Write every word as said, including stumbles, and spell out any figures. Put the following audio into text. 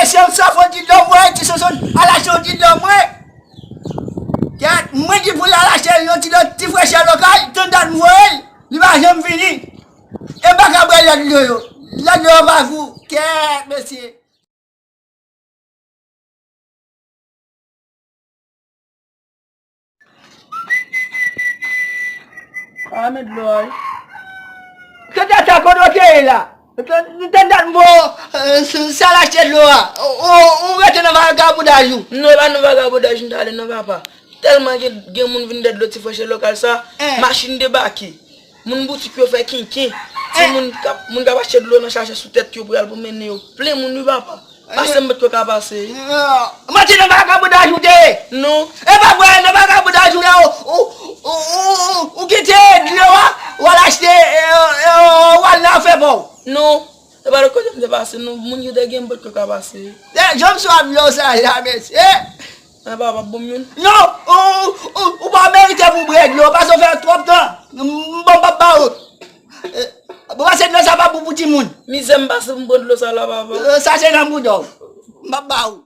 Mesye, m sòf yon ti dlo, m voye ti Sonson al achte yon ti dlo mwen. Kèt, mwen di pou l al achte yon ti dlo, ti frechè lokal, tann dat m voye l, li pa janm vini. E m pa ka bwè lòt dlo yo. Lòt dlo yo pa gou. Kèt, mesye. A, men dlo a, wi. Tande sa, kote w te ye la? Tande dat m voye w, euh, s-, s-, al achte dlo a. Ou, ou, ou rete nan vagabondaj ou. Non, e pa nan vagabondaj m t ale, non, papa. Tèlman gen, gen moun vin dèt dlo ti frechè lokal sa, machin debake. Moun boutik yo fè kenken. Ti moun k ap, moun k ap achte dlo nan chache sou tèt yo pou y al pwomennen yo. Plen moun, wi, papa. Pase m potko ka pase, wi. Manti, nan vagabondaj ou te ye. Non. E pa vre, nan vagabondaj ou te ye. Ou, ou, ou, ou, ou kite dlo a, ou al achte, e, e, ou al nan afè pa w. Non. E pa lòt kote m te pase, non. Moun ki te gen m potko ka pase. E, jan m swav dlo sa la, mesye. Anba, w ap ban m youn? Non, ou, ou, ou, ou pa merite pou bwè dlo, paske w fè twòp tan. M, m, bon, m p ap ba ou. Eh, bon, paske dlo sa pa bon pou timoun. Mizè m pase pou m pran dlo sa la, papa. Eh, sa se nan bouda w. M p ap ba ou.